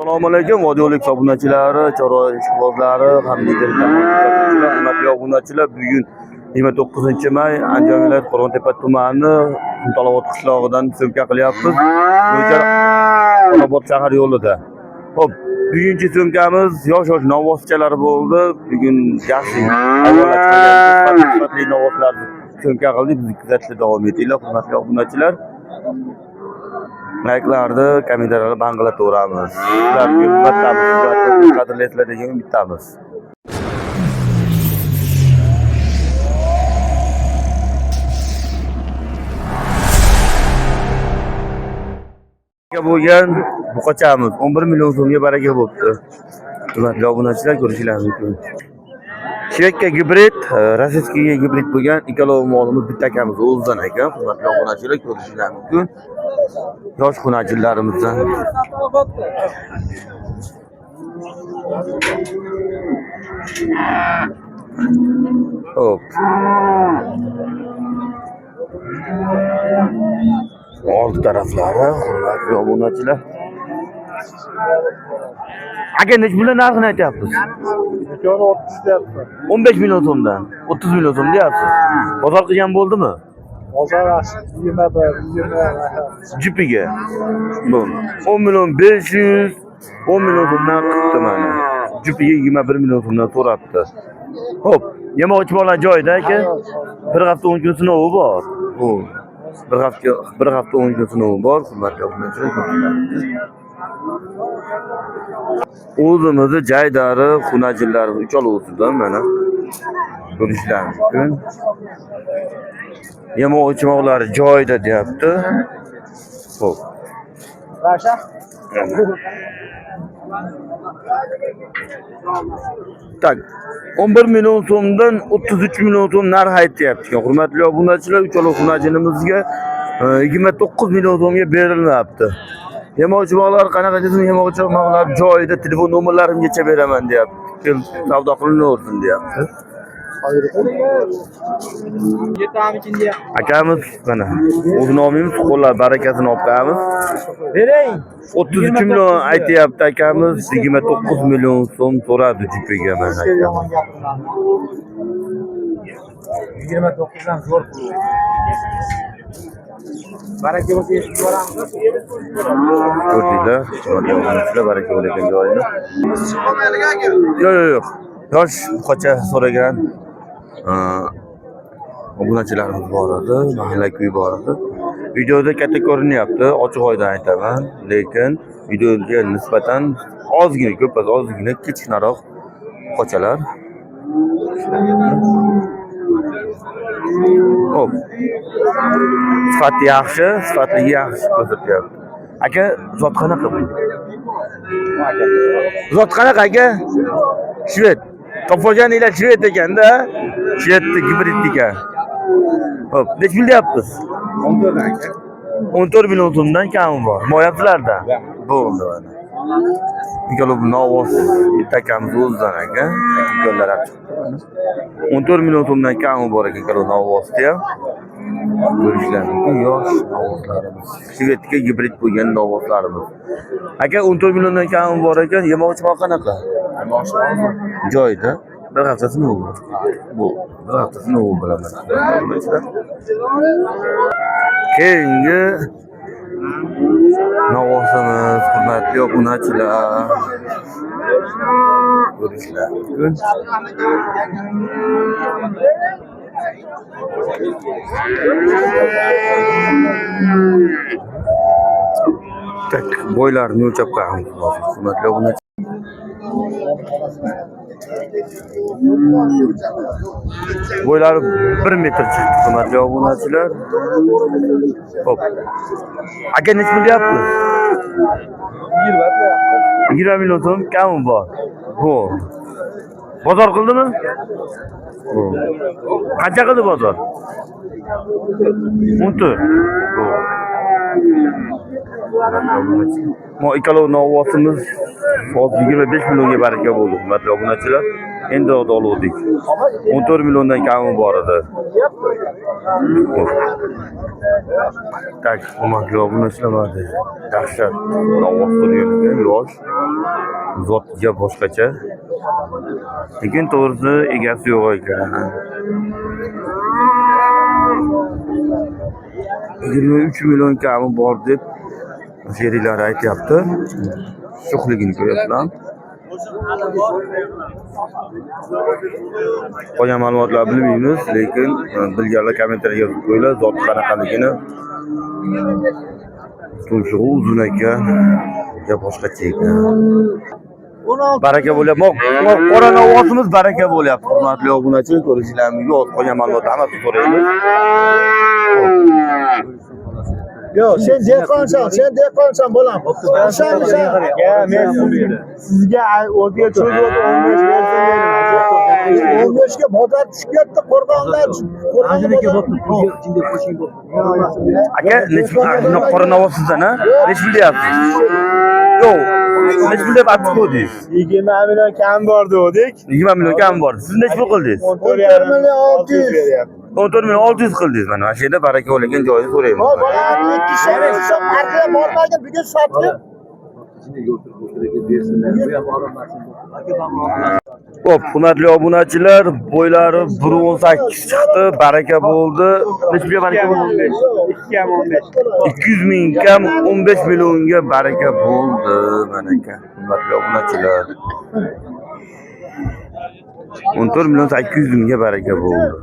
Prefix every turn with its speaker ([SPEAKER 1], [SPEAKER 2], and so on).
[SPEAKER 1] Assalomu alaykum, vodiylik obunachilari, chorva ishqibozlari hamda hurmatli obunachilar. Bugun 29-may, Andijon viloyati Qo'rg'ontepa tumani Qumtolobod qishlog'idan syomka qilyapmiz. Bo'yicha Qurg'onobod shahar yo'lida. Xo'p, bugungi syomkamiz yosh-yosh novvoschalar bo'ldi. Bugun yaxshi havolar chiqaryapti. Sifatli novvoslarni syomka qildik. Bizni kuzatishda davom etinglar, hurmatli obunachilar. Layklarni, kommentariyalarni bang'ilataveramiz. Sizlarga hurmatdamiz, sizlarni qadrlaysizlar degan umiddamiz. Bo'lgan buqachamiz 11 million so'mga baraka bo'pti. Hurmatli obunachilar, ko'rishingiz mumkin. Shvekka gibrid, rossiyskiy gibrid bo'lgan ikkala molimiz bitta akamiz o'zidan ekan. Hurmatli obunachilar, ko'rishingiz mumkin. Yosh xunachillarimizdan. Hop. Old taraflari, hurmatli obunachilar. Aka, necha puldan narxini aytyapsiz?
[SPEAKER 2] Ikkovi 30 deyapti.
[SPEAKER 1] 15 million so'mdan, 30 million so'm deyapsiz. Bozor qilgan bo'ldimi?
[SPEAKER 2] Bozor yaxshi, 21, 20.
[SPEAKER 1] Jipiga. Bo'ldi. 10 million 500, 10 million so'mdan qilibdi mana. Jipiga 21 million so'mdan so'rabdi. Xo'p, yemoq ichmoqlar joyida aka. Bir hafta 10 kun sinovi bor. Bu bir hafta 10 kun sinovi bor, hurmatli obunachilar. O'zimizni jaydari xunajinlarimiz uchalovsidan mana ko'rishlar mumkin. Yemoq ichmoqlari joyida deyapti. Xo'p.
[SPEAKER 2] Rasha?
[SPEAKER 1] Tak. 11 million so'mdan 33 million so'm narx aytyapti. Hurmatli obunachilar, uchala xunajinimizga 29 million so'mga berilmabdi. Yemoq ichmoqlar qanaqa desin, yemoq ichmoqlar joyida, telefon nomerlarimgacha beraman deyapti. Kelib savdo qilinaversin deyapti. Akamiz mana o'zini olmaymiz, qo'llar barakasini olib qo'yamiz.
[SPEAKER 2] Bering.
[SPEAKER 1] 33 million aytyapti akamiz, 29 million so'm so'radi jupiga mana akamiz.
[SPEAKER 2] Yomon gapirman. 29 dan zo'r pul. Baraka bo'lsa eshitib boramiz.
[SPEAKER 1] Ko'rdinglar, hurmatli obunachilar, baraka bo'layotgan joyini. Yo'q, yo'q, yo'q. Yosh buqacha so'ragan obunachilarimiz bor edi, mahalla kuyi bor edi. Videoda katta ko'rinyapti, ochiq oydin aytaman, lekin videoga nisbatan ozgina, ko'p emas, ozgina kichkinaroq buqachalar. Xo'p. Sifati yaxshi, sifatligi yaxshi ko'rsatyapti. Aka, zot qanaqa bu? Zot qanaqa aka? Shved. Topolganinglar shved ekanda. Shvedni gibrid ekan. Xo'p, necha pul deyapmiz?
[SPEAKER 2] 14 aka.
[SPEAKER 1] 14 million so'mdan kami bor. Moyabsizlarda. Bo'ldi mana. Ikkala bu novvos bitta akamiz o'zidan aka. Ukalar ham chiqdi mana. 14 million so'mdan kami bor ekan ikkala novvosni ham. Ko'rishlar mumkin yosh novvoslarimiz. Shvedga gibrid bo'lgan novvoslarimiz. Aka, 14 milliondan kami bor ekan, yemoq ichmoq qanaqa? Joyida. Bir hafta sinovi bor. Bu bir hafta sinovi bilaman. Keyingi novvosimiz, hurmatli obunachilar. Ko'rishlar mumkin. Tak, bo'ylarini o'lchab qo'yamiz hozir, hurmatli obunachilar. Bo'ylari 1 metr chiqdi, hurmatli obunachilar. Xo'p. Aka, necha pul deyapsiz?
[SPEAKER 2] 20 deyapti.
[SPEAKER 1] 20 million so'm kami bor. Bu. Bozor qildimi? Bu. Qancha qildi bozor? 14. Bu. Mo ikkala novvosimiz hozir 25 millionga baraka bo'ldi, hurmatli obunachilar. Endi oluvdik. 14 milliondan kami bor edi. Xo'p. Так, hurmatli obunachilar, mana dahshat novvos turgan ekan, yosh. Zotiga boshqacha. Lekin to'g'risi egasi yo'q ekan. 23 million kami bor deb sheriklar aytyapti. Sho'xligini ko'ryapsizlar. Qolgan ma'lumotlarni bilmaymiz, lekin bilganlar kommentariyga yozib qo'yinglar, zoti qanaqaligini. Tumshug'i uzun ekan, ya boshqacha ekan. Baraka bo'lyapti. Qora novvosimiz baraka bo'lyapti. Hurmatli obunachi, ko'rishlaringiz yo'q. Qolgan ma'lumotlarni hammasini so'raymiz.
[SPEAKER 3] Yo'q, sen dehqonsan, sen dehqonsan bolam. O'shanmisan?
[SPEAKER 2] Ya men sizga o'ziga cho'zib 15 bersin dedim.
[SPEAKER 3] 15 ga bozor tushib ketdi, qo'rg'onlar.
[SPEAKER 1] Aka, necha qora novvos sizdan, ha? Necha pul deyapsiz? Yo'q, necha pul deb aytib qo'ydingiz?
[SPEAKER 2] 20 million kam bor dedik.
[SPEAKER 1] 20 million kam bor. Siz necha pul qildingiz?
[SPEAKER 3] 14 million 600.
[SPEAKER 1] 14 million 600 qildingiz mana. Mana shu yerda baraka bo'lgan joyini so'raymiz.
[SPEAKER 3] Ho, bolam, 2 so'm farqi bormagan, bugun sotdim.
[SPEAKER 1] Xo'p, hurmatli obunachilar, bo'ylari 1.18 chiqdi, baraka bo'ldi. Necha pulga baraka bo'ldi?
[SPEAKER 2] 2 kam 15.
[SPEAKER 1] 200 ming kam 15 millionga baraka bo'ldi mana aka, hurmatli obunachilar. 14 million 800 mingga baraka bo'ldi.